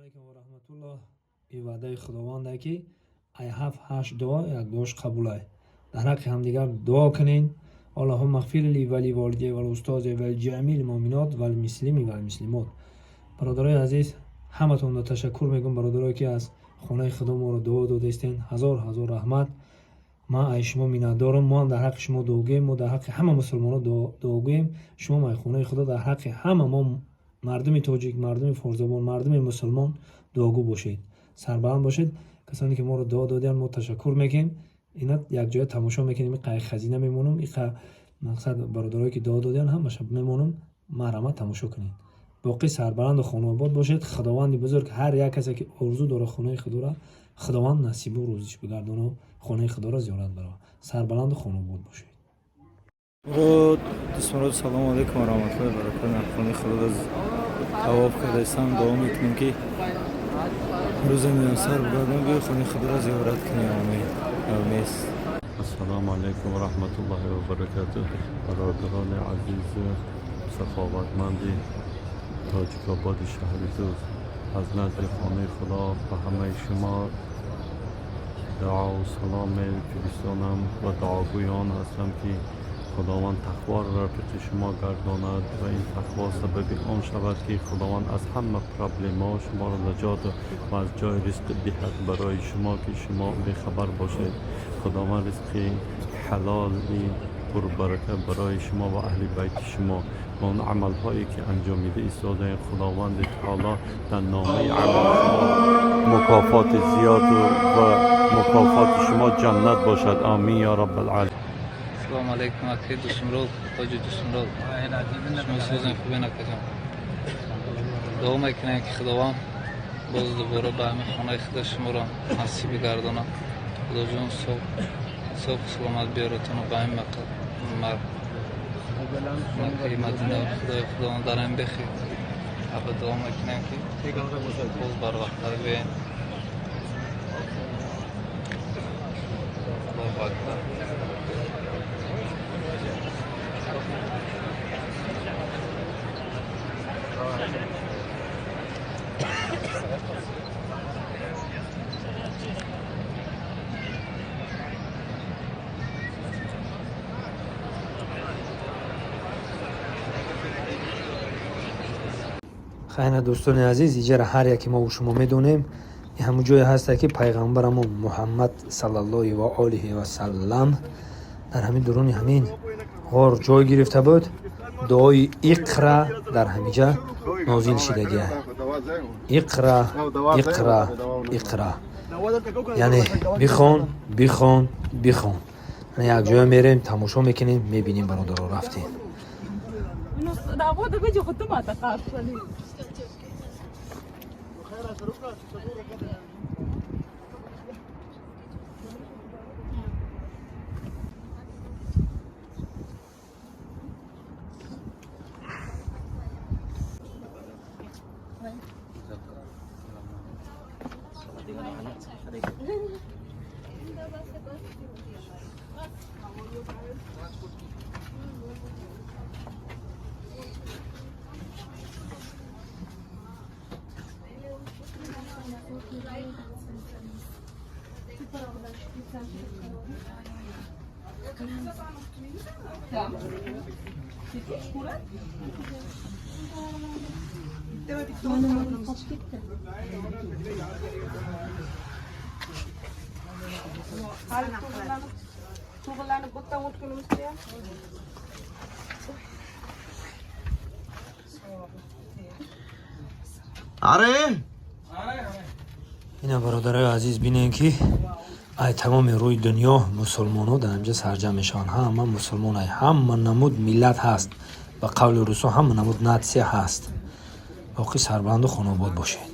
Алайкум ва раҳматуллоҳ. И ваъдаи худованда, ки ай ҳафт ҳашт дуо як дуош қабулай. Дар ҳаққи ҳамдигар дуо кунен. Аллоҳумма ғфир ли ва ли волидайя ва устози ва ҷамиил муъминот вал муслимин вал муслимот. Бародарои азиз, ҳаматонро ташаккур мегӯм, бародарое ки аз хонаи худо моро дуо додаистен. Ҳазор ҳазор раҳмат. Ман ай шумо миннатдорам. Мо ҳам дар ҳаққи шумо дуогӯем, мо дар ҳаққи ҳама мусулмонон дуогӯем. Шумо ай хонаи худо дар ҳаққи ҳама мо, мардуми тоҷик, мардуми форсзабон, мардуми мусулмон дуогӯ бошед, сарбаланд бошед. Касоне ки моро дуо додиянд, мо ташаккур мекунем. Ина якҷоя тамошо мекунем. Иқа хазина мемонам, иқа мақсад бародарое ки дуо додиянд, ҳамаша мемонам. Марҳамат, тамошо кунед. Боқӣ сарбаланду хонаобод бошед. Худованди бузург ҳар як касе ки орзу дорад хонаи худоро, худованд насибу рӯзиш бигардону хонаи худоро зиёрат барад. Сарбаланду хонаобод бошед. Мурод, дӯстмурод, салому алайкум ва раҳматуллоҳи ва баракатуҳ. Дар хонаи худо тавоф кардаистам. Дуо мекунем, ки рӯзе муяссар бигардон, биёй хонаи худоро зиёрат кунем. Омин, амин. Ассалому алайкум ва раҳматуллоҳи ва баракатуҳ. Бародарони азизу саховатманди Тоҷикободи шаҳри Тӯс, аз назди хонаи худо ба ҳамаи шумо дуову салом мефиристонам ва дуогӯи он ҳастам, ки худованд тақворо рафиқи шумо гардонад ва ин тақво сабаби он шавад, ки худованд аз ҳама проблемаҳо шуморо наҷот ва аз ҷои ризқ диҳад барои шумо, ки шумо бехабар бошед. Худованд ризқи ҳалоли пурбарака барои шумо ва аҳли байти шумо ва он амалҳое ки анҷомида истодаем, худованди таоло дар номаи амали шумо мукофоти зиёду ва мукофоти шумо ҷаннат бошад. Омин ё раббалъоламин. Салому алайкум, акай Дӯстмурод, ҳоҷи Дӯстмурод. Шумо созен, хубен, акаҷон? Дуо мекунем, ки худованд боз дубора ба ҳамин хонаи худа шуморо насиб бигардонад. Худоҷон соҳ саломат биёратону ба ҳамин Маккаи Мадина. Худои худованд дар ҳамин бехи аба дуо мекунем, ки боз барвақттар биёем. Аллоҳу акбар. Хайна, дӯстони азиз, иҷара ҳар яке мову шумо медонем, ҳамун ҷое ҳаста, ки пайғамбарамон Муҳаммад саллаллоҳи ва олиҳи васаллам дар ҳамин дуруни ҳамин ғор ҷой гирифта буд. Дуои иқра дар ҳамиҷа нозил шидагия. Иқра, иқра, иқра, яъне бихон, бихон, бихон. Якҷоя мерем, тамошо мекунем, мебинем. Бародаро, рафтем. Работа, хоть Hali to'g'irlanib o'tdan o'tgunimizcha. Are? Ина, бародарои азиз, бинем, ки ай тамоми рӯи дунё мусулмонҳо дар инҷа сарҷамъ мешаванд. Ҳама мусулмон, ай ҳама намуд миллат ҳаст, ба қавли русо, ҳама намуд нация ҳаст. Боқӣ сарбаланду хонаобод бошед.